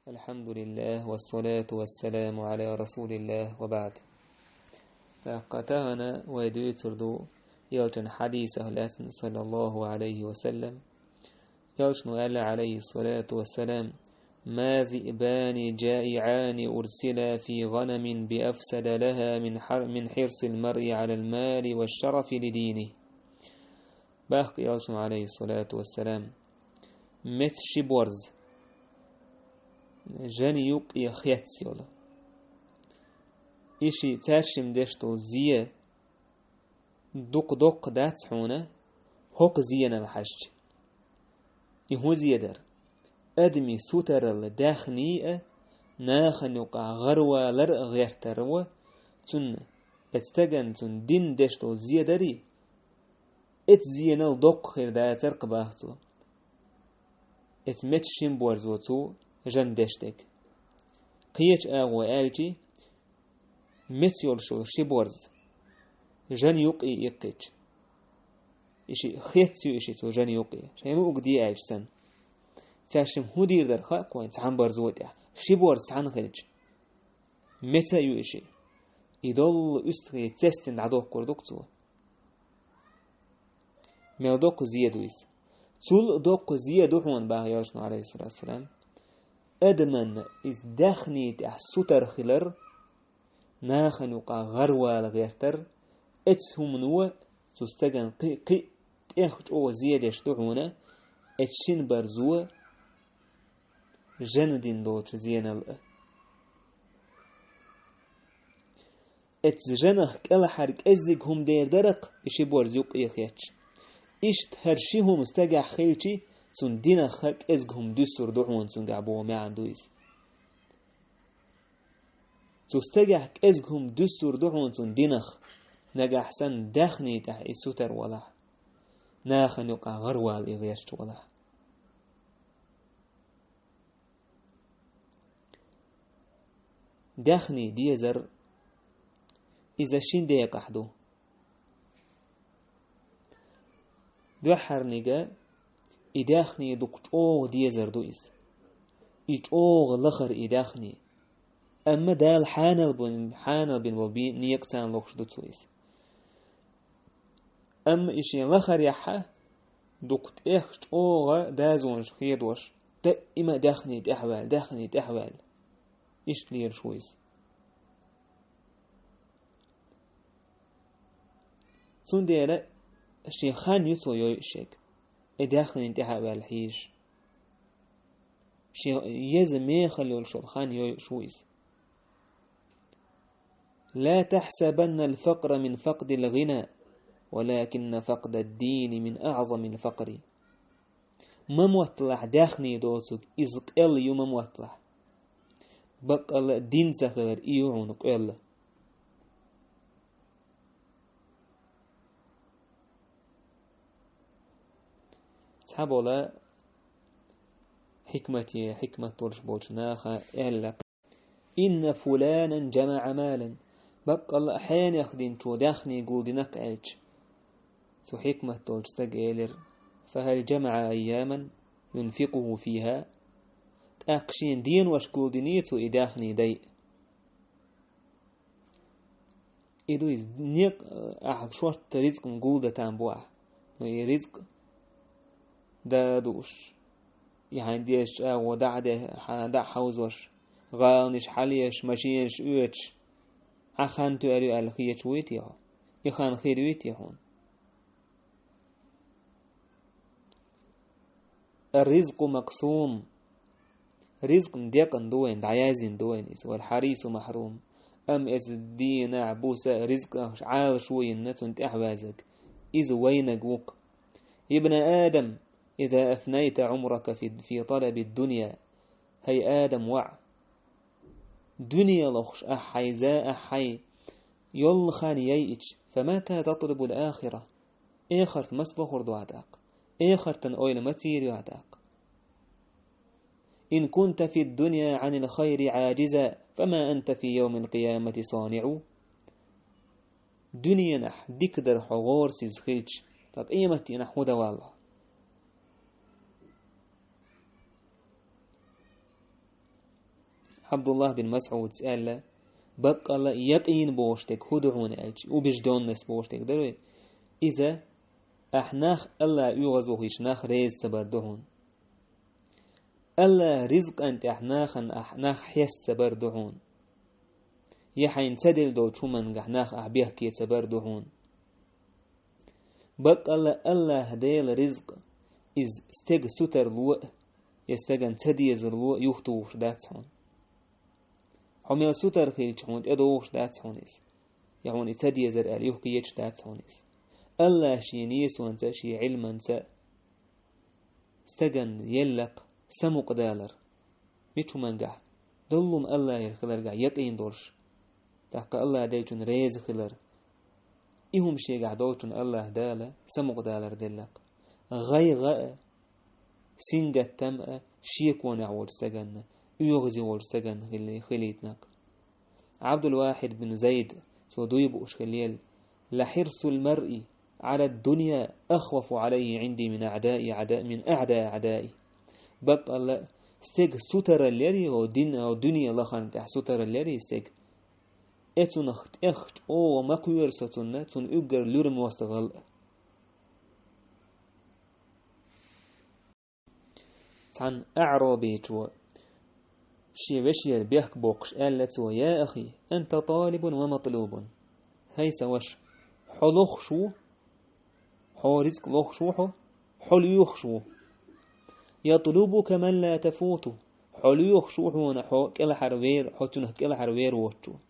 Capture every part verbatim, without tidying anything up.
الحمد لله والصلاة والسلام على رسول الله وبعد. ТӀаккха тахана вай дуьйцур ду элчан хьадисах лаьцна, саллаллаху Ӏалайхи ва саллам. Элчано аьлла, Ӏалайхи ссалату вассалам: «ما ذئبان جائعان أرسلا في غنم بأفسد لها من حر-، من حرص المرء على المال والشرف لدينه». Баьхка элчано, Ӏалайхи ссалату вассалам, меца ши борз жан юкъе хец йола. И ши цаьршим деш долу зе дукха доккха дац хьуна, хӀокху зенал хьаьжча. И хӀун зе дара? Адамийн сутаралла даьхний а, нахана юкъахь гӀарвалар а гӀертар ву, цунна, эцу стагана цунна дин деш долу зе дарий, эцу зенал доккха хир дацар-кх, бах цо, эцу меца шин борзо цо жан деш дерг. Кхечу агӀо аьлчи, меца йолуш йолу ши борз жан юкъе иккхича, и ши хец ю и ши цу жан юкъе, шайн луъург де аьлча санна. Цаьршимма хӀун дийр дара хаьа-кх вайн цхьана борзо тӀехь, ши борз цхьаьна хилча? Меца а ю и ши. И доллу уьстагӀий цецдина дӀадоккхур ду-кх цо. Мел доккха зе ду иза. Цул а доккха зе ду хьуна, бах элчано, Ӏалайхи ссалату вассалам, адаман иза даьхний тӀехь сутара хилар, нахана юкъахь гӀарвала гӀертар, эцу хӀумано цу стагана кхин а, кхин а тӀех чӀогӀа зе деш ду хьуна, эцу шин борзо жан дина долчу зенал а. Эцу жанах кӀелхьара кӀеззиг хӀума дер дара-кх и ши борз юкъе хетча. Иштта хӀара ши хӀума стагехь хилчи, цунна динах кӀезиг хӀума дуьсур ду хьуна цуьнгахь боху маьӀна ду иза. Цу стагехь кӀезиг хӀума дуьсур ду хьуна цунна динах, нагахь санна даьхний тӀехь и сутара валахь, нахана юкъахь гӀарвала и гӀерташ валахь. Даьхний дезар, иза шин декъахь ду. Дуьххьарниг, и даьхний дукха чӀогӀа дезар ду иза. И чӀогӀа лахара и даьхний. Амма Дала хьанал бин, хьанал бина болу би-, некъ царна лохуш ду цо иза. Амма и шен лахарехь дукха тӀех чӀогӀа дозанаш хедош, даима даьхний тӀаьхьаваьлла, даьхний тӀаьхьаваьлла. Иштта лелаш ву иза. Цундела шен хан ю цо йойуш ерг, и даьхнина тӀаьхьа а ваьлла хьийзаш. Шен еза мехала йолуш йолу хан йойуш ву иза. لا تحسبن الفقر من فقد الغنى، ولكن فقد الدين من أعظم الفقر. Ма мотталахь даьхний доцург, иза къелла ю ма мотталахь. Баккъалла а дин ца хилар и ю хьуна къелла. Цхьабола хьикмате, хьикмат долуш болчу наха аьлла: «إن فلانا جمع مالا». Баккъалла а хьенех динчо даьхний гулдина-кх аьлча, цу хьикмат долчу стага элира: «فهل جمع أياما ينفقه فيها؟» ТӀаккха шен денош гулдиний цо и даьхний дайа? И ду иза, некъ, ахьа шортта ризкъ гулдан там бу ахьа. Но и ризкъ да а дууш, и хьайн дезачу агӀо дӀа а де-, хьан-, дӀа а хьовзош, гӀаланаш хьалъеш, машенаш оьцуш, Ӏа хан тоьар ю аьлла хеташ вуй те хьо? И хан хир юй те хьуна? الرزق مقسوم. Ризкъ декъна ду вайн, дӀаяздина ду вайн иза. والحريص محروم. Амма иза дийнахь, буса ризкъ ахча Ӏалашо йина, цунна тӀаьхьаваьззарг, иза вайнарг ву-кх. يا ابن آدم، إذا أفنيت عمرك في، في طلب الدنيا. ХӀай Адам воӀ, дуьне лохуш ахь хьайн за, ахь хьайн йолу хан яйича, فمتى تطلب الآخرة؟ Эхарт маса лохур ду ахь тӀаккха? Эхартан ойла ма цийр ю ахь тӀаккха? إن كنت في الدنيا عن الخير عاجزا، فما أنت في يوم القيامة صانع. Дуьненахь дика дар хьо гӀорасиз хилча, ткъа къематдийнахь хӀун дан валла хьо? Абдуллах бин Масъудс аьлла: «Баккъалла якъин бохуш дерг хӀун ду хьуна?» аьлча, убеждённость бохуш дерг дара вай. Иза, ахь нах, Аллах оьгӀазвохуьйтуш нах реза ца бар ду хьуна. Аллах ризкъан тӀехь нахана ахь нах хьеста ца бар ду хьуна. Я хьайна ца делла долчу хӀумангахь нах ахь бехке ца бар ду хьуна. Баккъалла Аллах Делан ризкъ, иза стеган сутарло а, я стеган ца дезарло а юхатухуш дац хьуна. Хьо мел сутар хилча, хьуна тӀедогӀуш дац хьуна иза. Я хьуна и ца дезар аьлла, юхакхеташ дац хьуна иза. Аллах шен несонца, шен Ӏилманца стеган еллакх самукъадалар. Мича хӀумангахь? Доллум Аллахера хиларгахь якъин долуш. ТӀаккха Аллах деллачунна реза хилар. И хӀума шегахь долчунна Аллах Дала самукъадалар деллакх. ГӀайгӀа а, сингаттам а шеконехь волчу стаганна, оьгӀазе волчу стаганна хили-, хилийтинакх. Абдул-Вахид бин Зайд, цо дуй бууш хилла: «Ла хьирсул маръи Ӏала дунья ахвафу Ӏалайхи Ӏинди мин аъдаи аъда-, мин аъдаи аъдаи». Баккъалла, стеган сутараллери, хӀо дин, хӀо дуьне лахарна тӀехь сутараллери стеган. Э, цунах тӀех чӀогӀа ма кхоьру со цунна, цунна уггар луьра мостагӀал а. Цхьана аъробичо шен вешера бехк боккхуш аьлла цо: «Я ахи, анта талибун ва матлубун». ХӀай сан ваша, хьо лохуш ву, хьо рицкъ лохуш ву хьо, хьо лоьхуш ву. «Ятлубука ман ла тафуту». Хьо лоьхуш ву хьуна, хьо кӀелхьарвер, хьо цунах кӀелхьарвер воцчу.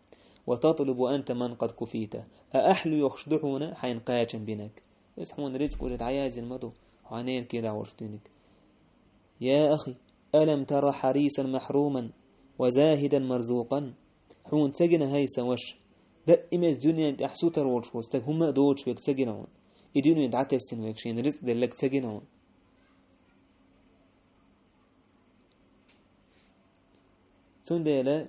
«Ва татлубу анта ман къад куфита». А ахь лоьхуш ду хьуна хьайна кхачам бинарг. Иза хьуна рицкъ уже дӀаяздина ма ду, хьо ненан кийра волуш дуьниг. «Я ахи, алам тара хьарисан махьруман ва захидан марзукъан». Хьуна ца гина, хӀай сан ваша, даимаза дуьнен тӀехь сутар волуш волу стаг хӀумма а доцуш верг ца гина хьуна. И дуьне дӀатесна верг, шена рицкъ делларг ца гина хьуна. Цундела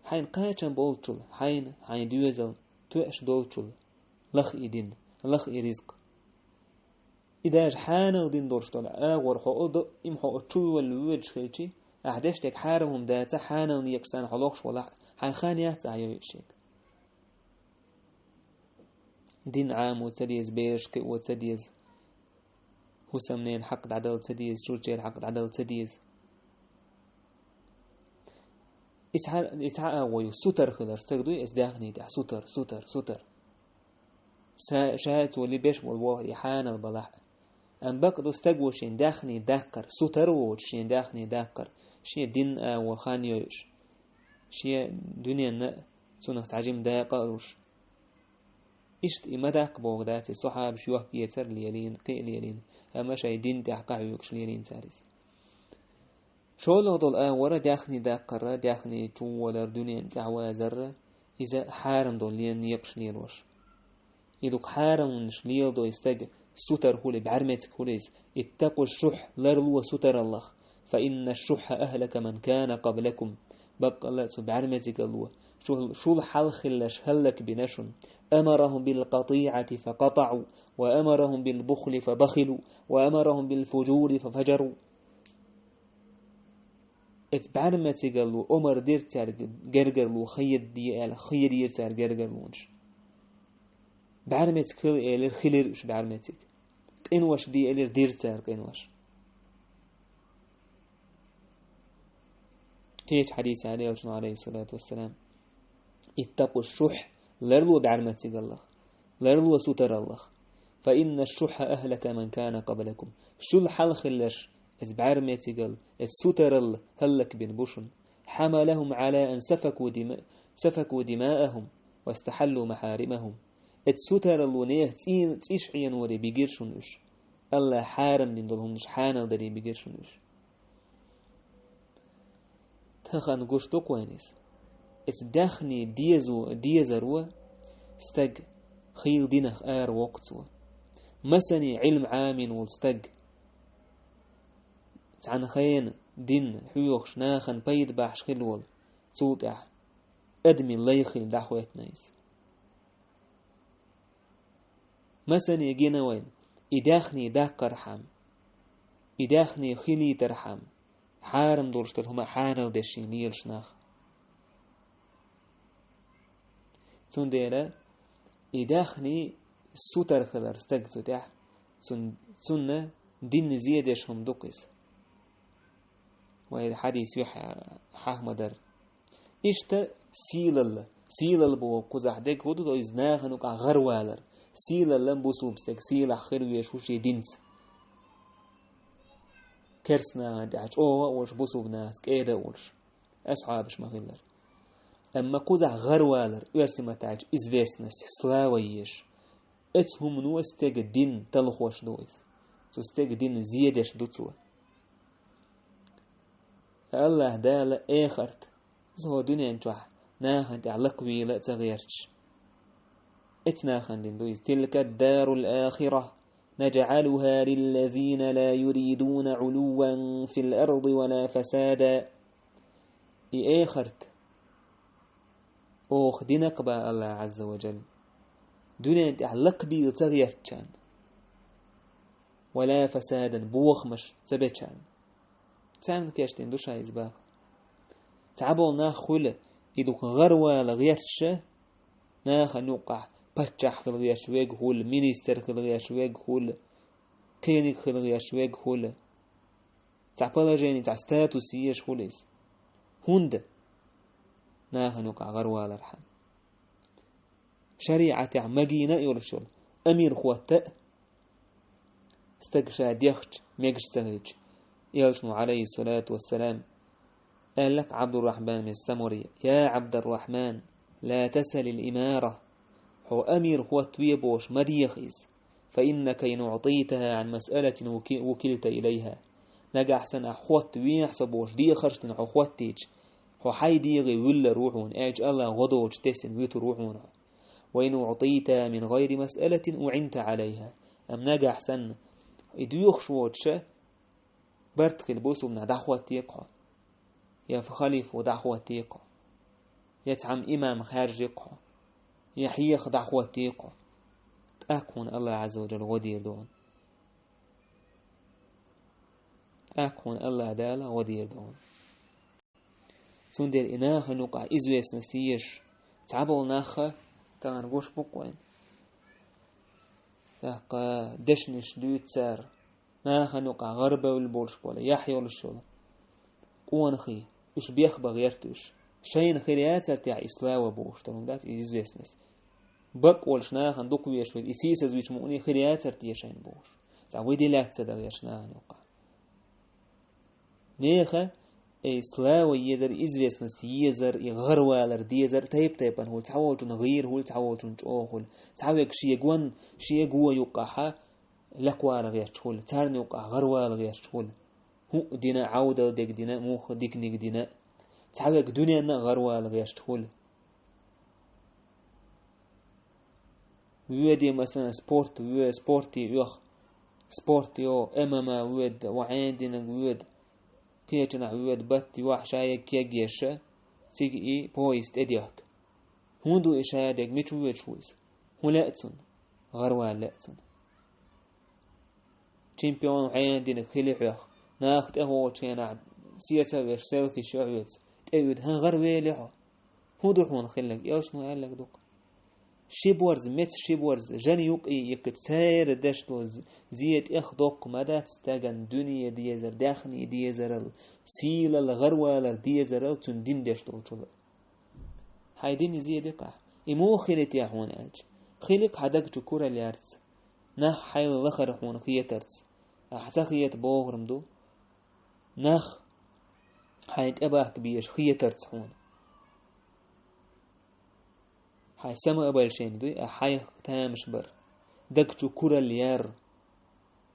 хьайна кхачам болчул, хьайна, хьайн доьзална тоьаш долчул, лаха и дин, лаха и ризкъ. И даже хьанал дин долуш долу агӀор хьо а до, им хьо а чуволла воьдуш хилчи, ахь деш дерг хьарам хӀума даца, хьанал некъаш санна хьо лохуш волахь, хьайн хан яц ахь йойуш ерг. Дин Ӏамо ца деза, бераш кхио ца деза, хӀусамненан хьакъ дӀадала ца деза, чурчеран хьакъ дӀадала ца деза. И цхьа, и цхьа агӀо ю, сутар хилар, стаг дуй, эс даьхни тӀехь сутар, сутар, сутар. Ша, ша цо либеш болу боху и хьанал балахь а. Амма бакъ ду стаго шен даьхни даккхар, сутар а воцуш шен даьхни даккхар, шен дин агӀо хан йойуш, шен дуьненна а цунах цхьа жима дакъа а луш. Иштта и ма даккха боху дац, и сахьабаш йохк-эцар лелийна, кхин а лелийна, амма шайн дин тӀехь къахьоьгуш лелийна цара иза. ШолгӀа долу агӀора даьхни даккхара, даьхни чуволар, дуьнен тӀаьхьавазара, иза хьарам долу лен некъаш лелош. И дукха хьарамнаш леладой стаг, сутар хуьлий, бӀаьрмециг хуьлий иза. «Иттакъу шухь», ларло сутараллах. «Фа инна шухьа ахлака ман кана къаблакум». Баккъалла цу бӀаьрмецигало шул, шул хьалха хилларш хӀаллакбина шуна. «Амарахум бил къатиӀати фа къатаӀу, ва амарахум бил бухли фа бахилу, ва амарахум бил фужури фа фажару». Эцу бӀаьрмецигало омар дира цаьрга гергарло хьаедде аьлла, хьаедира цара гергарлонаш. БӀаьрмециг хила элира, хилира уьш бӀаьрмециг. Къинош де элира, дира цара къинош. Кхечу хьадисехь элира элчано, Ӏалайхиссалату вассалам: «Иттакъу шухь», ларло бӀаьрмацигаллах, ларло сутараллах. «Фа инна шухьа ахлака ман кана къаблакум». Шул хьалха хилларш, эцу бӀаьрмецигал, эцу сутаралла хӀаллакбина бу шуна. «Хьамалахум Ӏала ан сафаку дима-, сафаку димаахум ва стахьаллу махьаримахум». Эцу сутаралло нехан цӀийна цӀиш Ӏеноре бигира шуна уьш. Аллах хьарам дина долу хӀуманаш хьанал даре бигира шуна уьш. Тахана гуш ду-кх вайна иза. Эцу даьхни дезо, дезаро стаг хийла динах ара воккху цо. Масане Ӏилма Ӏамийна волу стаг, цхьана хенахь дин хьоьхуш, нахана пайда бахьаш хилла волу, цул тӀаьхьа адамийн лай хилла дӀахӀоьттина иза. Масане гина вайна, и даьхни даккхархьама, и даьхни хилийтархьама, хьарам долуш долу хӀума хьанал деш шена лелаш нах. Цундела и даьхни сутара хилар стаг цу тӀехь, цун-, цунна динна зе деш хӀума ду-кх иза. Вай хьадис юьхь хьахма дар. Иштта сийлалла. Сийлалла боху кхузахь дерг хӀун ду, иза нахана юкъахь гӀарвалар. Сийлалла бусулба стаг сийлахь хила везаш ву шен динца. Керста нахана тӀехь чӀогӀа а волуш, бусулба нахаца кӀеда а волуш. Асхьабаш ма-хиллара. Амма кхузахь гӀарвалар, оьрсийн маттахь аьлча известность, слава езаш. Оцу хӀумано стеган дин талхош ду иза. Цу стеган дин зе деш ду цо. Аллаха Дала эхарт, иза хӀокху дуьнен чохь нахана тӀехь лакхавийла а ца гӀерташ. Эцу нахана дин ду иза. تلك الدار الآخرة نجعلها للذين لا يريدون علوا في الأرض ولا فسادا. И эхарт оха динарг бан Аллаха Азза ва Джалла. Дуьнен тӀехь лакхабийла ца гӀертачарна. ولا فسادا, бохамаш ца бечарна. Царна тешдина ду ша иза баха. Цхьаболу нах хуьлу, и дукха гӀарвала гӀерташ, нахана юккъахь паччахь хила гӀерташ верг хуьлу, министр хила гӀерташ верг хуьлу, кхиниг хила гӀерташ верг хуьлу. Цхьа положени, цхьа статус езаш хуьлу иза. ХӀунда? Нахана юккъахь гӀарвалархьама. ШариӀатехь магийна а йолуш йолу амир хӀотта а, стаг ша дехча, мегаш ца хилча, элчано, Ӏалайхиссалату вассалам, аьлла-кх Ӏабдуррахьман бин Самуре: «Я Ӏабдаррахьман, ла тасъалил имара, хьо амир хӀоттаве бохуш ма деха иза, фа иннака ин уӀтийтаха Ӏан масъалатин вуки-, вукилта илайха». Нагахь санна ахь хӀоттавехьа со бохуш дехарш дина хьо хӀоттийча, хьо хьайн дегӀе вуьллур ву хьуна, аьлча Аллаха гӀо доцуш тесна вуьтур ву хьуна хьо. «Ва ин уӀтийта мин гӀайри масъалатин уӀинта Ӏалайха». Амма нагахь санна, и доьхуш воцуша, барт хила бусулба нах дӀахӀоттийта хьо, я халифо дӀахӀоттийта хьо, я цхьамма имам хаьржийта хьо, я хьеха дӀахӀоттийта хьо, тӀаккха хьуна Аллаха Азза ва Джалла гӀо дийр ду хьуна. ТӀаккха хьуна Аллаха Дала гӀо дийр ду хьуна. Цундела и нахана юкъахь известность езаш цхьаболу нахха тахана гуш бу-кх вайна. ТӀаккха дешнаш дуьйцу цара, нахана юкъахь гӀарабевлла болуш болу, яхь йолуш йолу къонахий, уьш бехбан гӀерта уьш. Шайна хир яцара техьа и слава бохуш, тахана дац и известность. Бакъ волуш нахана дукха везаш верг, и сийсазвича мукъане хир яцара те шайна бохуш. Цхьа вуй де лаьцна ца дан гӀерта нахана юкъахь. Нехан и слава езар, известность езар, и гӀарвалар дезар тайп-тайпана хуьлу, цхьаволчун гӀийра хуьлу, цхьаволчун чӀогӀа хуьлу. Цхьа верг шен гон, шен гон юккъахьа лакхвала гӀерташ хуьлу, царна юккъахь гӀарвала гӀерташ хуьлу. ХӀуъ дина, Ӏовдал дерг дина, муха диканиг дина. Цхьа верг дуьненна а гӀарвала гӀерташ хуьлу. Воьдий, масалан, спорт, ве-, спорте оьху, спорт йо, М М А воьду, ва хьенан динарг воьду, кхечанахь воьду, батта йохьу ша ерг кегъеша, цига и пояс тӀедехка. ХӀунда ву и ша дерг, мича воьдуш ву иза? ХӀун лаьа цунна? ГӀарвала лаьа цунна. Чемпион хьенан динарг хили хьоьх, нах тӀехволучу хенахь сеца а веш, селфиш йо хьоьца, тӀеуьду, хӀан гӀарвели хьо? ХӀун ду хьуна хилларг? Элчано аьлларг ду-кх. Ши борз, меца ши борз, жан юккъе йиккхича, церан деш долу з-, зе тӀехдоккху ма дац стагана дуьне дезар, даьхни дезарал, сийлал, гӀарвалар дезарал цуьнан дин деш долчул. Хьайн дин зе дикхахь, и муха хили те хьуна аьлча, хили-кх хьан даг чу куралла ярца, нах хьайла лахара хьуна хетарца. Ахьа ца хета бохург ду, нах хьайн тӀебахка безаш хетарца хьуна. Хьайн самообольщение дуй, а хьайх тамаш бар. Даг чу куралла яр.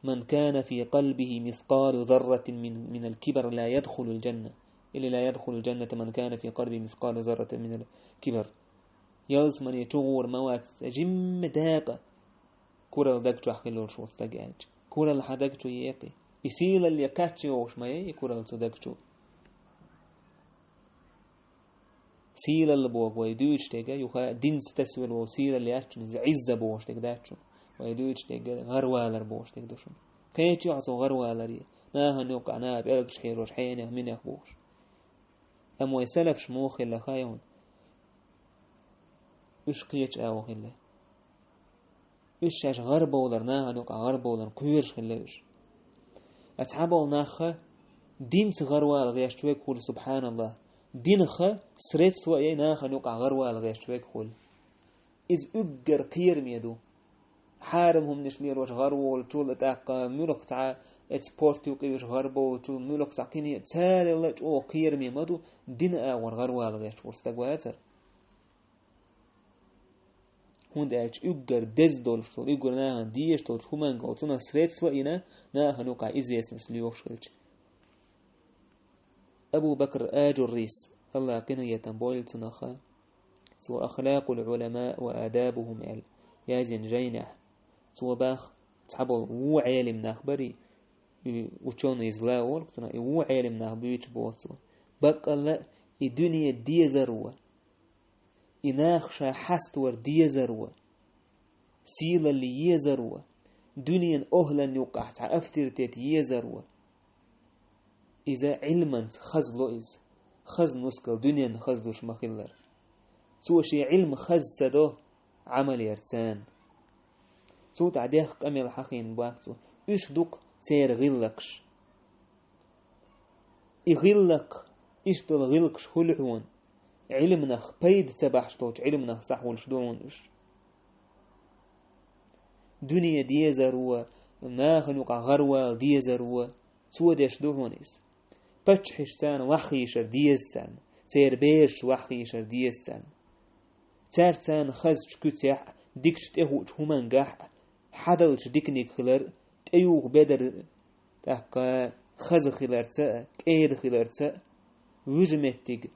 من كان في قلبه مثقال ذرة من، من الكبر لا يدخل الجنة. Или لا يدخل الجنة من كان في قلبه مثقال ذرة من الكبر. Ялсамане чугӀур ма вац жимма дакъа куралла даг чохь хилла волуш волу стаг аьлча. Куралла хьан даг чу екъи. И сийлалле кхачча йогӀуш ма яй и куралла цу даг чу. Сийлалла боху вай дуьйцуш дерг, юха динца тасавелла волу сийлалла яц шуна, иза Ӏизза бохуш дерг дац шуна. Вай дуьйцуш дерг гӀарвалар бохуш дерг ду шуна. Кхеча йохьу цо гӀарваларе, нахана юккъахь наха пӀелгаш хьежош, хьенех, минех бохуш. Амма вай салафаш муха хилла хаьий хьуна? уьш кхечу агӀо хилла. Уьш шаьш гӀарабовлар, нахана юкъахь гӀарабовлар кхоьруш хилла уьш. Ткъа цхьаболу нахха динца гӀаравала гӀерташ верг хуьлу, субханаллахӀ. Динах средство а яй нахана юкъахь гӀаравала гӀерташ верг хуьлу. Иза уггар кхераме ду. Хьарам хӀуманаш лелош гӀараволчул, тӀаккха муьлхха цхьа эца порт юкъе уьш гӀарабовлучул, муьлхха цхьа кхин а царел а чӀогӀа кхераме ма ду, дин агӀор гӀаравала гӀерташ волу стаг вацар. ХӀунда аьлча уггар деза долуш долу, уггар нахана дезаш долчу хӀуманга оцунах средство а йина, нахана юкъахь известность лоьхуш хилча. Абу Бакр Аджуррис, Аллах къинхетам бойла цунах, цо «Ахлакъул Ӏулама ва адабухум» аьлла язйина жайнехь, цо бах цхьаболу вон Ӏелим нах барий, и учёный зла олу цунах, и вон Ӏелим нах буьйцуш боху цо. Баккъалла а и дуьне дезаро, и нах ша хьаставар дезаро, сийлалла езаро, дуьненан охӀлан юккъахь цхьа авторитет езаро. Иза Ӏилманца хазло иза, хаза нускал дуьненна хазлуш ма-хиллара. Цо шен Ӏилма хаза ца до, Ӏамал яр царна. Цул тӀаьхьа дехха къамел хьахийна бах цо. Уьш ду-кх церан гӀиллакхаш. И гӀиллакх, иштта долу гӀиллакхаш хуьлу хьуна, Ӏилманах пайда ца бахьаш долчу Ӏилманах схьахулуш ду хьуна уьш. Дуьне дезаро, нахана юкъахь гӀаравала дезаро, цо деш ду хьуна иза. Паччахьаш царна ваххийшар деза царна, церан бераш ваххийшар деза царна. Цаьрца царна хазачу куьцехь а, дикачу тӀехуучу хӀумангахь а, хьадалчу диканиг хилар, тӀеюху бедар, тӀаккха хаза хиларца а, кӀеда хиларца а, вуьжу меттиг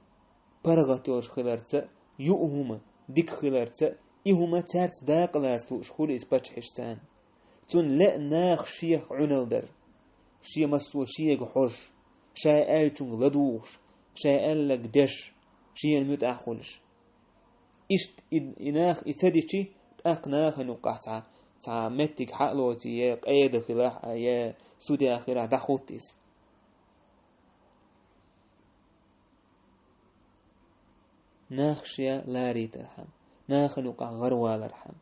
паргӀат йолуш хиларца а, юа хӀума дика хиларца а, и хӀума цаьрца дакъа лаца лууш хуьлу иза паччахьаш царна. Цунна лаьа наха шех Ӏуьналла дар, шен массо а шега хьожуш, ша аьллачуьнга ладугӀуш, ша аьлларг деш, шена муьтӀахь хуьлуш. Иштта и, и нах и ца дичи, тӀаккха нахана юккъахь цхьа, цхьа меттиг хьа а лоций, я къеда хилахь а, я судья хилахь, дӀахӀутту иза. Нах шен ларийтархьама, нахана юкъахь гӀаравалархьама.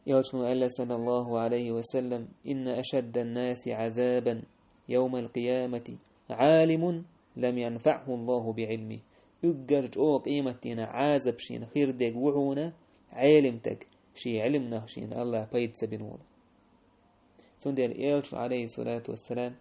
Элчано аьлла, саллаллаху Ӏалайхи ва саллам: «Инна ашаддан-наси Ӏазабан йовмал-къиямати Ӏалимун лам янфаӀху Аллаху би Ӏилмихи». Уггар чӀогӀа къематдийнахь Ӏазап шена хир дерг ву хьуна Ӏелим стаг, шен Ӏилманах шена Аллаха пайда ца бина волу. Цундела Элчано, Ӏалайхиссалату вассалам,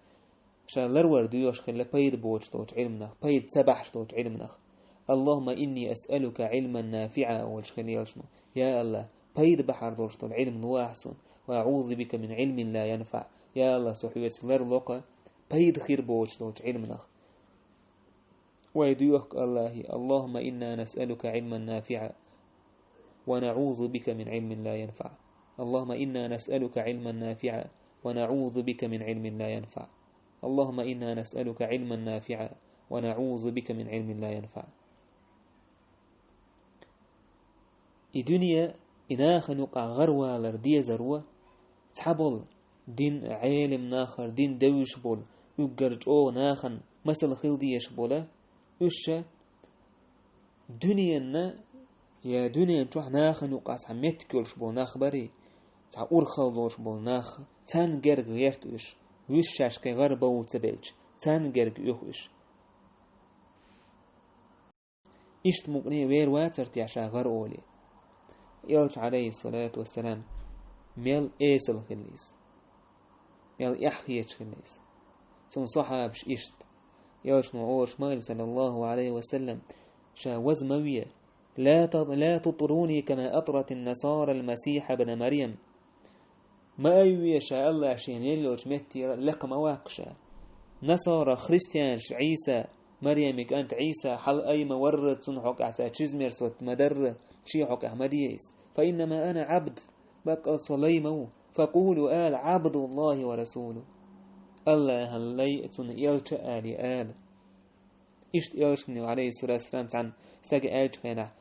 ша ларвар доьхуш хилла пайда боцуш долчу Ӏилманах, пайда ца бахьаш долчу Ӏилманах. «Аллахумма инни асъалука Ӏилман нафиӀа», олуш хилла Элчано. Я Аллах, пайда бахьар долуш долу Ӏилма ло ахь суна. «Ва аӀузу бика мин Ӏилмин ла янфаӀ». Я Аллах, со хьоьца ларло-кх пайда хир боцуш долчу Ӏилманах. Вай доьху-кх Аллахе: «Аллахумма инна насъалука Ӏилман нафиӀа, ва наӀузу бика мин Ӏилмин ла янфаӀ. Аллахумма инна насъалука Ӏилман нафиӀа, ва наӀузу бика мин Ӏилмин ла янфаӀ. Аллахумма инна насъалука Ӏилман нафиӀа, ва наӀузу бика мин Ӏилмин ла янфаӀ». И дуьне, и нахана юкъахь гӀаравалар дезаро, цхьаболу дин, Ӏелим нахара дин девзаш болу, уггар чӀогӀа нахана масал хила дезаш болу, уьш ша дуьненна, я дуьнен чохь нахана юкъахь цхьа меттиг йолуш болу нах барий, цхьа урхалла лоруш болу нах, царна герга гӀерта уьш, уьш шаьш кхин гӀарабовла ца белча, царна герга оьху уьш. Иштта мукъане вер вацара те ша гӀар олий? Элча, Ӏалайхиссалату вассалам, мел эсала хилла иза, мел эхь хеташ хилла иза. Цунна сахьабаш иштта. Элчано олуш ма вина, саллаллаху Ӏалайхи ва саллам, ша ваза ма ве: «Ла та-, ла тутруни кама атрати ан-насара ал-Масиха бна Марьям». Ма айве ша Аллах шена елла йолчу меттера лекха ма ваккха ша. Насара, христианаш Ӏийса, Марьямин кӀант Ӏийса хьала айма варра, цунна хьокъехь цара чизмерсотта ма дарра, шен хьокъехь ма де иза. «Фа иннама ана Ӏабд», баккъал со лай ма ву. «Факъулу», ала: «Ӏабдуллахи ва расулу». Аллахан лай а, цунна элча а алий ала. Иштта элчано, Ӏалайхиссалату вассалам, цхьана стага аьллачу хенахь: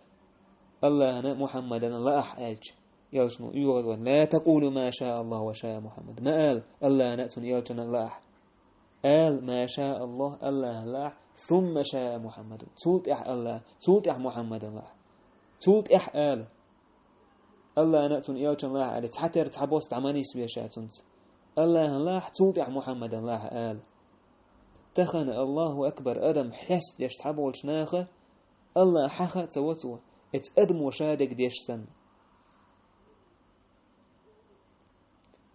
«Аллахана а, Мухьаммадана а лаахь», аьлча, элчано оьгӀазван: «Ла такъулу ма ша Аллаху ва ша Мухьаммад». Ма ала: «Аллахана а, цунна элчана а лаахь». Ала: «Ма ша Аллаху», Аллахьан лахь, «сумма ша Мухьаммаду», цул тӀаьхьа Аллахь, цул тӀаьхьа Мухьаммадан лахь. Цул тӀаьхьа ала. Аллахьан а, цуьнан элчан лахь аьлла, цхьатера цхьа бос дӀа ма нисве ша цуьнца. Аллахьан лахь, цул тӀаьхьа Мухьаммадан лахь ала. Тахана, Аллаху акбар, адам хьестадеш цхьаболчу наха Аллахь хьаха а ца во цо, эца адамо ша дерг деш санна.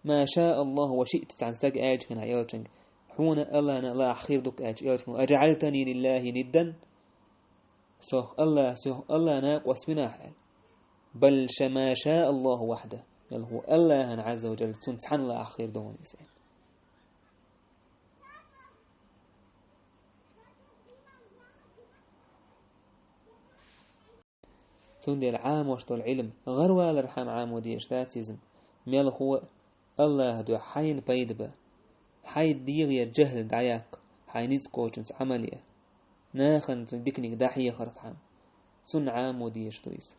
«Ма ша Аллаху ва шиъта», цхьана стага аьлча хӀинца элчанга: «Хьуна Аллахьан лахь хир ду-кх», аьлча элчано: «Ажаъалтани лиллахи ниддан?» Сох Аллахь, сох Аллахьан накъост вина ахь аьлла. «Бал ша ма ша Аллаху вахьда». Мел хӀу Аллахьан, Ӏазза ва Джалла, цуьнан цхьанна лахь хир ду хьуна иза. Цундела Ӏамош долу Ӏилма гӀарвалархьама Ӏамо дезаш дац иза. Мел хӀу Аллахьан дуьхьа хьайна пайда бан, хьайн дегӀера жахӀал дӀаяккха, хьайн ницкъ кхочунца Ӏамал ян, нахана цуьнан диканиг дӀахьехархьама, цунна Ӏамо дезаш ду иза.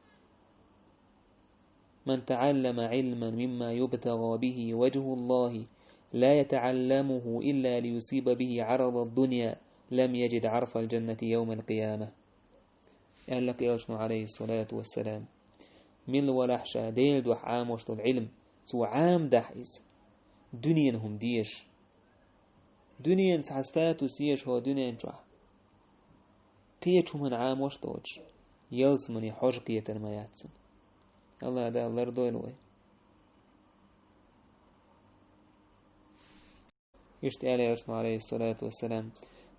«Ман таӀаллама Ӏилман мимма юбтагӀа бихи ваджхӀуллахи ла ятаӀалламуху илла лиюсиба бихи Ӏарада ддунья, лам яджид Ӏарфал джаннати явмал къияма». Аьлла-кх элчано, Ӏалайхиссалату вассалам: «Мила валахь ша Делан дуьхьа Ӏамош долу Ӏилма, цо Ӏамадахь иза, дуьненан хӀума дезаш». Дуьненан цхьа статус езаш хӀокху дуьнен чохь, кхечу хӀуманна Ӏамош доцуш, ялсамане хьожа кхетар ма яц цуьнан. Аллахь Дала лардойла вай. Иштта аьлла элчано, Ӏалайхиссалату вассалам: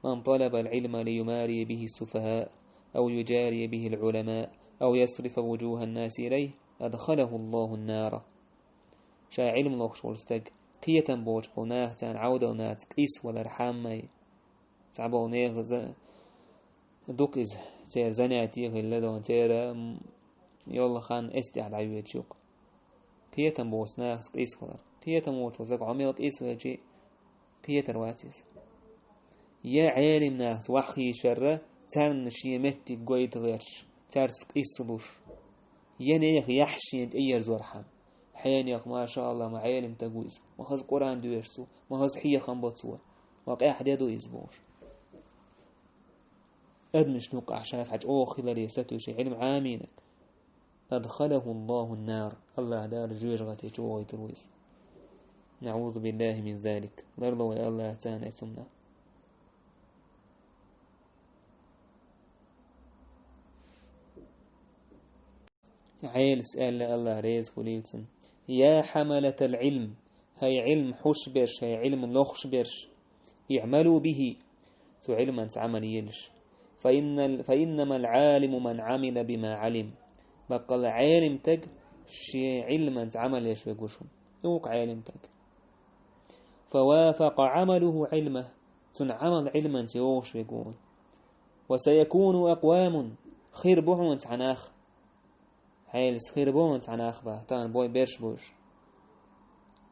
«Ман талабал Ӏилма лиюмари бихи ссуфахӀа, ав юджари бихил Ӏулама, ав ясрифа вуджухӀан наси илайхӀи, адхалахӀуллахӀун нара». Ша Ӏилма лохуш волу стаг, кхетам боцуш болу нах царна Ӏовдал нахаца къийсавалархьама, цхьаболу нехан за-, дукха иза, церан занятие хилла дон, церан, м, йолу хан эс тӀехь дӀайоьдуш ю-кх. Кхетам боцу нахаца къийсавалар. Кхетам воцуш волу стаг хьо мел къийсавелчи, кхетар вац иза. Я Ӏелим нахаца ваха хийшарра, царна шен меттиг гойту гӀерташ, цаьрца къийсалуш. Я нехан яхь шена тӀеерзорхьама. Хьенех, машаАллахӀ, ма Ӏелим стаг ву иза, ма хаза Къуръан доьшу цо, ма хаза хьехам бо цо, ма къаьхьа де ду иза бохуш. Адамашна юккъахь ша цхьа чӀогӀа хиларе сатуьйсу Ӏилма Ӏамийнарг. АдхалахӀуллахӀун нар, АллахӀ Дала жоьжахате чӀогӀа гӀойтур ву иза. НаӀузу биллахӀи мин залик. Ларло вай АллахӀ царна эцунна. Ӏелас аьлла, АллахӀ реза хуьлийла цунна: «Я хьамалатал Ӏилм, хӀай Ӏилм хьуш берш, хӀай Ӏилм лохуш берш, иӀмалу бихӀи, цу Ӏилманца Ӏамал елаш. Фа иннал, фа иннамал Ӏалиму ман Ӏамила бима Ӏалим». Баккъалла Ӏелим стаг шен Ӏилманца Ӏамал еш верг ву шуна. Юха Ӏелим стаг. «Фа вафакъа Ӏамалуху Ӏилмаху», цуьнан Ӏамал Ӏилманца йогӀуш верг ву. «Ва саякуну акъвамун», хир бу хьуна цхьа нах. Ӏелас хир бу хьуна цхьа нах бах, тахана бой берш бу уьш.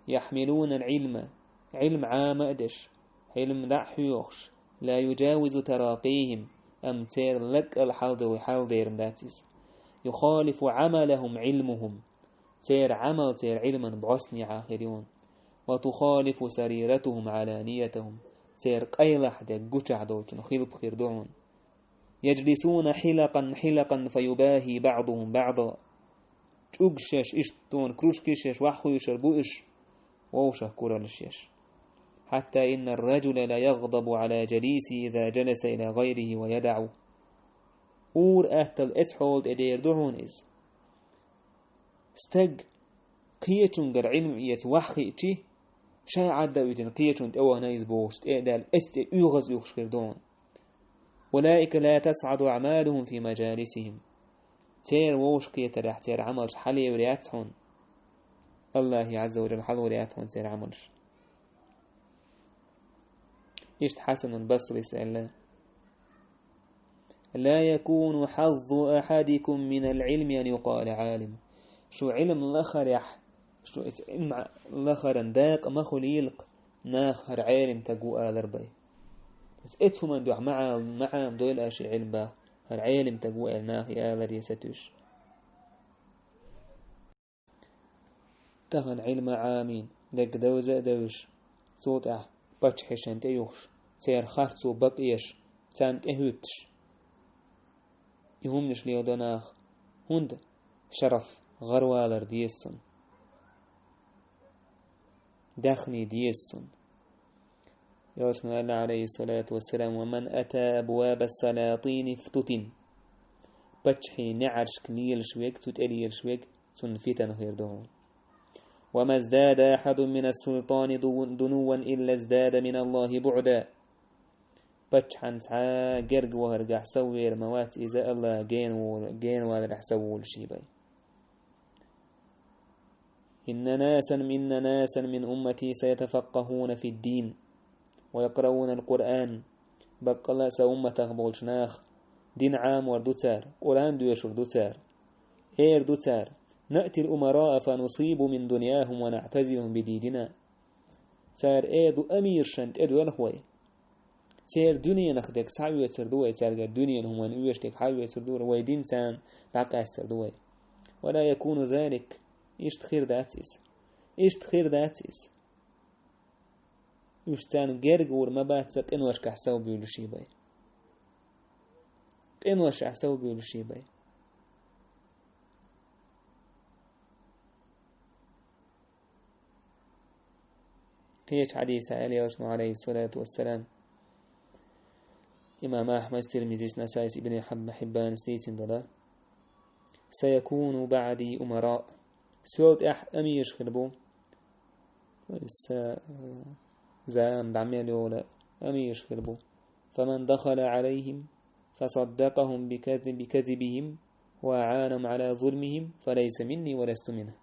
«Яхьмилунал Ӏилма», Ӏилма Ӏама а деш, Ӏилма дӀа а хьоьхуш, «ла юджавизу таракъихӀим», амма церан лаккъал хьал ду, хьал дер ма дац иза. «Юхалифу Ӏамалахум Ӏилмухум», церан Ӏамал церан Ӏилман бӀостанехьа хир ю хьуна. «Ва тухалифу сариратухум Ӏаланиятахум», церан къайлахь дерг гучахь долчун хилпа хир ду хьуна. «Яджлисуна хьилакъан, хьилакъан, фа юбахӀи баӀдухум баӀда». ЧӀугаш еш, иштта тхуна кружкаш еш, ваха хуьйшур бу уьш, вовшах кураллаш еш. «Хьатта иннар раджула ла ягӀдабу Ӏала джалисихӀи иза джаласа ила гӀайрихӀи ва ядагӀу». Ур-атталла эцхьолла тӀедер ду хьуна иза. Стаг кхечуьнгара Ӏилма эца ваха хиъчи, ша Ӏадда а витина кхечунна тӀевахана иза бохуш, тӀе а даьлла, эцу тӀе оьгӀаз уьхуш хир ду хьуна. «Улаика ла тасӀаду аӀмалухум фи маджалисихӀим». Церан вовшахкхетарехь церан Ӏамалш хьалаевр яц хьуна. АллахӀе Ӏазза ва Джалла хьалавар яц хьуна церан Ӏамалш. Иштта Хьасанул Басрис аьлла: «Ла якуну хьаззу ахьадикум минал Ӏилми ан юкъала Ӏалим». Шу Ӏилма лахарехь, шу эца Ӏилма лахаран дакъа ма хуьлийла-кх, наха хӀара Ӏелим стаг ву алар бен. Эца хӀуманна дуьхьа ма Ӏам-, ма Ӏамадойла аша и Ӏилма бах, хӀара Ӏелим стаг ву аьлла наха и аларе сатуьйсуш. Тахана Ӏилма Ӏамийна, дерг девза а девзаш, цул тӀаьхьа паччахьашна тӀе юхуш, церан харцо бакъ еш, царна тӀе хӀуьттуш. И хӀуманаш леладо наха, хӀунда шараф, гӀарвалар деза цунна. Даьхни деза цунна. Элчано аьлла, Ӏалайхи ссалату вассалам: «ومن أتى أبواب السلاطين افتتن». Паччахьийн неӀаршка лелаш верг, цу тӀе лелаш верг, цунна фитна хир ду хьуна. «وما ازداد أحد من السلطان دو-، دنوا إلا ازداد من الله بعدا». Паччахьан цхьа герга вахаргахь сов вер ма вац иза, АллахӀ гена волу-, гена валарехь сов волуш бен. «إن ناسا، إن ناسا من أمتي سيتفقهون في الدين ويقرؤون القرآن». Баккъала а сан умматах болчу наха дин Ӏамор ду цара, Къуръан доьшур ду цара. Эр ду цара: «نأتي الأمراء فنصيب من دنياهم ونعتزلهم بديننا». Цара эр ду амиршна тӀедоьлху вай. Церан дуьненах дерг схьаоьцур ду вай, цаьргара дуьненан хӀуманна оьшург схьаоьцур ду вай, вай дин царна дӀакъаьстар ду вай. «ولا يكون ذلك». Иштта хир дац иза. Иштта хир дац иза. Уьш царна герга вур ма бац сан къиношкахь сов буьйлуш бен. Къиношкахь сов буьйлуш бен. Кхечу хьадисехь аьлла Элчано, Ӏалайхи ссалату вассалам, имам Ахьмадс, Тирмизис, Насаис, Ибн Хьиб-, Хьиббанас дийцина дала: «سيكون بعدي أمراء». Соьл тӀехь амираш хир бу. Са, э, зама дӀа мел йолу амираш хир бу. «فمن دخل عليهم فصدقهم بكذ-، بكذبهم وأعانهم على ظلمهم فليس مني ولست منه».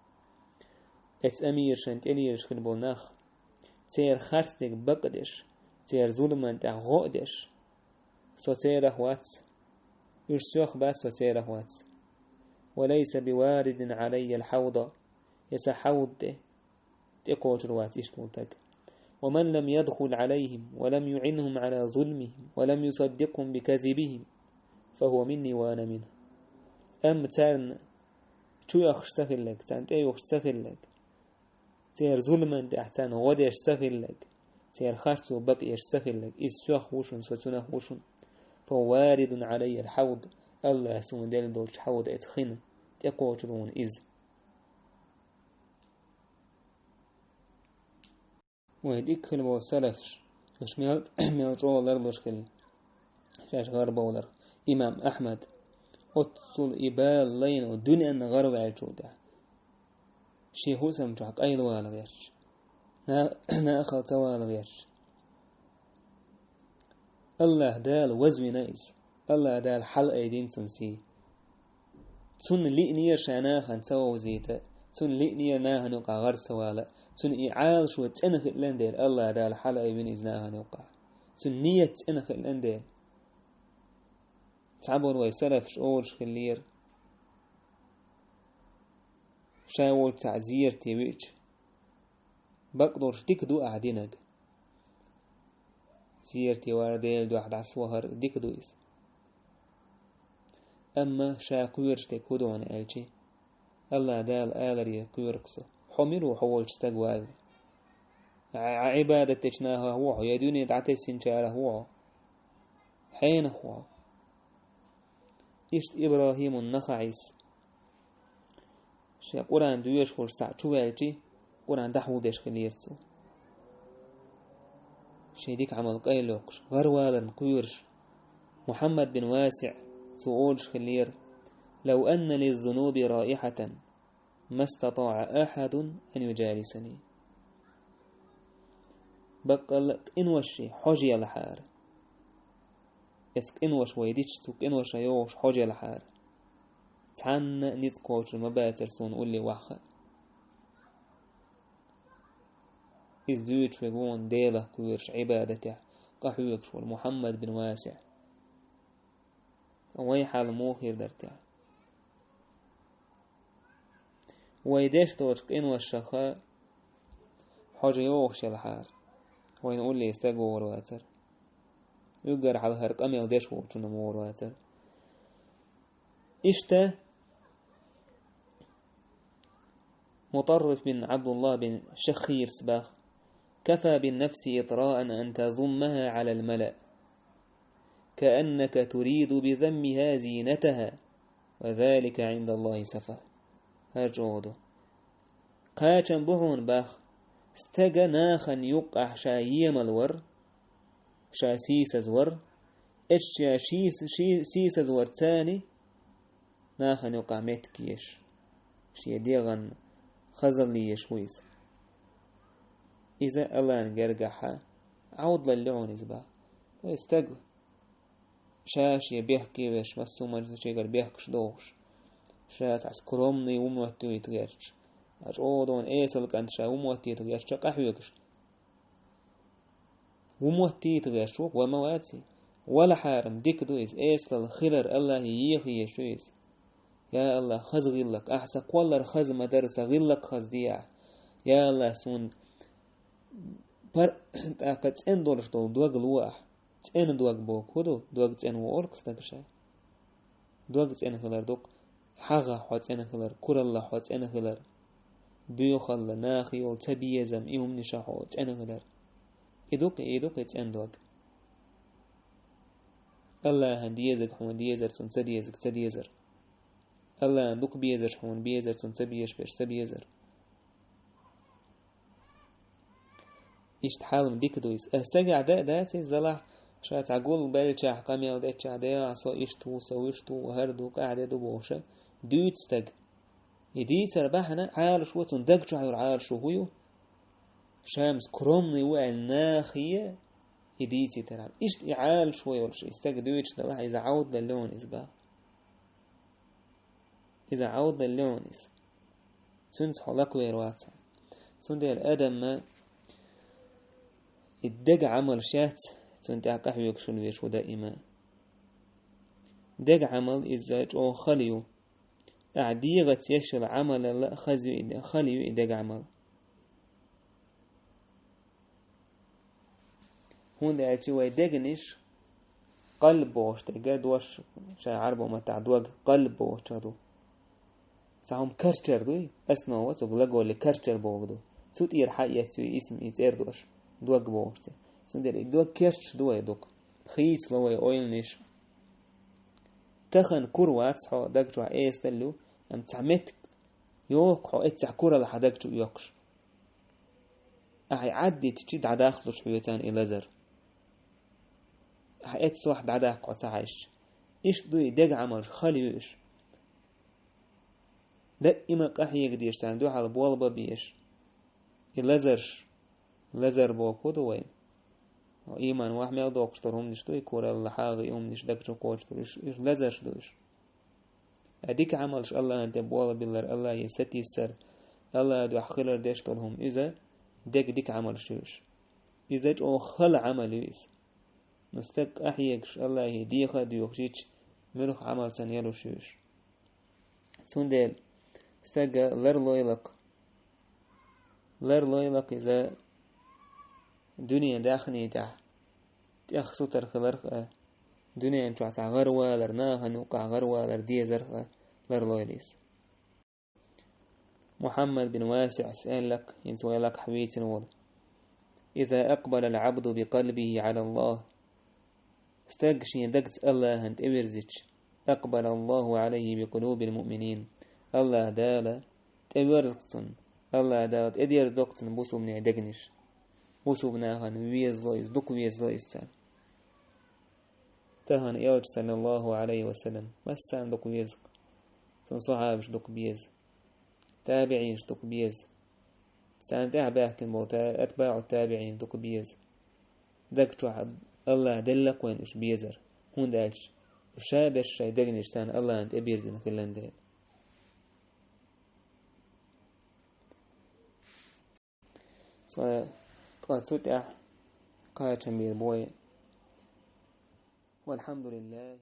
Эцу амиршна тӀе лелаш хир болу нах, церан харцдерг бакъдеш, церан зуламан тӀехь гӀо а деш, со церах вац. Уьш соьх бац, со церах вац. «وليس بوارد علي الحوض». Я сан хьавд тӀе тӀекхочур вац иштта волу стаг. «ومن لم يدخل عليهم ولم يعنهم على ظلمهم ولم يصدقهم بكذبهم فهو مني وأنا منه». Амма царна чу оьхуш ца хилларг, царна тӀе юхуш ца хилларг, церан зуламан тӀехь царна гӀо деш ца хилларг, церан харцо бакъ еш ца хилларг, иза соьх ву шуна, со цунах ву шуна. «فهو وارد علي الحوض». АллахӀа суна делла долчу хьавд, эцу хин тӀекхочур ву иза. Вай дика хила болу салафаш, уьш мел, мел чӀогӀа ларлуш хилла, шаьш гӀарабовларх. Имам Ахьмад, оццул и бала лайна дуьненна гӀараваьллачул тӀаьхьа, шен хӀусам чохь къайлавала гӀерташ, на-, нахала ца вала гӀерташ, АллахӀ Дала вазвина иза. АллахӀ Дала хьалаайдина цунна сий. Цунна лиънера ша нахана ца вовзийта, цунна лиънера нахана юкъахь гӀар ца вала, цунна и Ӏалашо цӀена хилла дела, АллахӀ Дала хьалаайвина иза нахана юкъахь. Цунна ният цӀена хилла дела. Цхьаболу вай салафаш олуш хиллера, ша волчу цхьа зерате виъча, бакъдолуш дика ду ахь динарг. Зерате вара, Делан дуьхьа дӀасавахар дика ду иза. Амма ша кхоьруш дерг хӀун ду хьуна аьлча, АллахӀ Дала аларе кхоьру-кх со. Хьо мила ву, хьо волчу стаг валла? Ӏа-, Ӏа Ӏибадат дечу нахах ву хьо, я дуьне дӀатесначарах ву хьо? Хьенах ву хьо? Иштта ИбрахӀимун-Нахаъис шен Къуръан доьшуш волчу схьа чуваьлча, Къуръан дӀахьулдеш хиллера цо. Шен дика Ӏамал къайлайоккхуш, гӀарваларна кхоьруш, Мухьаммад бин ВасиӀ, цо олуш хиллера: «لو أن للذنوب رائحة ما استطاع أحد أن يجالسني». Баккъалла а къиношший хьожа елахьара. Эцу къинош вай дича, цу къиношна йогӀуш хьожа елахьара. Цхьанна а ницкъ кхочур ма бацара суна улле ваха. Иза дуьйцуш верг ву хьуна Делах кхоьруш, Ӏибадатехь къахьоьгуш волу Мухьаммад бин ВасиӀ. Вай хьал муха хир дара техьа? Вай деш долчу къиношаха хьожа йогӀуш елахьара, вайна улле стаг вогӀур вацара. Уггар хьалхара къамел деш волчунна вогӀур вацара. Иштта Мутарриф бин Ӏабдуллах бин Шаххирс баха, كفى بالنفس إطراء أن تذمها على الملأ كأنك تريد بذمها زينتها وذلك عند الله سفه. ХӀара чӀогӀа ду. Кхачам бу хьуна бах, стага нахана юккъахь ша емал вар, ша сийсаз вар, эцча ший, ший сийсаз вар цани, нахана юкъахь меттиг еш, шен дегӀан хазалла еш ву иза. Иза Аллахьан гергахьа Ӏовдалалла ю хьуна иза бах. То есть стаг ша шен бехке веш, массо а мажлисашкара бехкаш дохуш, ша цхьа скромный ву моттийта гӀерташ, а чӀогӀа дона эсала кӀант ша ву моттийта гӀерташ къахьоьгуш. Ву моттийта гӀерташ ву, ва ма ваций. Валахьарам дика ду иза, эсалал хилар Аллахье еха езаш ю иза. Я Аллахь, хаза гӀиллакх, ахьа сан кхоллар хаза ма дара, сан гӀиллакх хаза де ахь. Я Аллахь, суна пар-, тӀаккха цӀена долуш долу дог ло ахь. ЦӀена дог боху хӀун ду? Дог цӀена ву олу-кх стага ша. Дог цӀена хилар ду-кх, хьагӀ хьо цӀена хилар, куралла хьо цӀена хилар, боьхалла, нахе йолу цабезам, и хӀуманаша хьо цӀена хилар. И ду-кх, и ду-кх и цӀена дог. Аллахьан дезарг хьуна дезар, цунна ца дезарг ца дезар. Аллахьан дукха безарш хьуна безар, цунна ца безаш берш ца безар. Иштта хьал-м дика ду иза. Ас сагахь дан а дац иза залахь, ша цхьа гулбеллачохь къамел дечохь, дегӀахь со иштта ву, со вуьшта ву, хӀара ду, къахьде ду бохуша, дуьйцу стаг. И дийцар бахьана Ӏалашо, цунна даг чохь йолу Ӏалашо хӀун ю? Ша-м скромный ву аьлла нахе и дийцийтархьама. Иштта и Ӏалашо йолуш, и стаг дуьйцуш далахь, иза Ӏовдалалла ю хьуна иза бах. Иза Ӏовдалалла ю хьуна иза. Цуьнца хьо лаквер вац хьо. Цундела адамна и дега Ӏамалш яц, цунна тӀехь къахьоьгуш хила везаш ву даима. Дега Ӏамал иза чӀогӀа хала ю. Ахьа дегӀаца еш йолу Ӏамалалла а хаза ю и де-, хала ю и дега Ӏамал. ХӀунда аьлча вай дегнаш, къалб бохуш дерг дош, шайн Ӏарбо маттахь дог къалб бохучух ду. Цхьа хӀума карчар дуй, основа цу глаголе карчар бохург ду. Цу тӀера хьаэцна ю и исм, и цӀердош, дог бохуш ци. Цундела и дог керчаш ду вай дукха. Хийцало вай ойланаш. Тахана кура вац хьо, даг чохь эсалла ю, амма цхьа меттиг йоху хьо эццехь куралла хьан даг чу оькхуш. Ахьа и Ӏаддитичи дӀадахлуш хьоьцан и лазар. Ахьа эццохь дӀадаккха хьо ца хьаьжча. Иштта ду и дега Ӏамалш, хала ю уьш. Даима къахьега дезаш, царна дуьхьал болх бан безаш. И лазарш, лазар боху ду вайн. Иман вахь мел доккхуш долу хӀуманаш ду и, куралла, хьагӀ, и хӀуманаш даг чу кхочуш долу, уьш, уьш лазарш ду уьш. Ткъа дика Ӏамалш Аллахьан тӀе болабиллар, Аллахье сатийсар, Аллахьан дуьхьа хилар деш долу хӀума иза, дега дика Ӏамалш ю уьш. Иза чӀогӀа хала Ӏамал ю иза. Ну стаг къахьегаш, Аллахье деха а доьхуш йича, муьлха Ӏамал санна ялуш ю уьш. Цундела стага ларлойла-кх, ларлойла-кх иза дуьнен даьхни тӀехь, тӀех сутара хиларх а, дуьнен чохь цхьа гӀаравалар, нахана юккъахь гӀаравалар дезарх а ларлойла иза. Мухьаммад бин ВасиӀас аьлла-кх, хӀинца вай лакхахь вийцина волу: «إذا أقبل العبد بقلبه على الله». Стаг шен дагца Аллахьан тӀевирзича, «أقبل الله عليه بقلوب المؤمنين». Аллахь Дала тӀеверза-кх цунна, Аллахь Дала тӀедерзадо-кх цунна бусулбанийн дегнаш. Бусулба нахана везало иза, дукха везало иза царна. Тахана Элча, саллаллаху Ӏалайхи ва саллам, массарна дукха веза-кх. Цуьнан сахьабаш дукха беза. ТабиӀинаш дукха беза. Царна тӀаьхьа баьхкина болу та-, атбаӀу табиӀин дукха беза. Даг чохь Аллахь делла-кх вайна уьш безар. ХӀунда аьлча уьш ша берш шайн дегнаш царна Аллахьан тӀебирзина хилла дела. Цкъа, ткъа цу тӀехь кхачам бийр бу вай. Валхьамдулиллахь.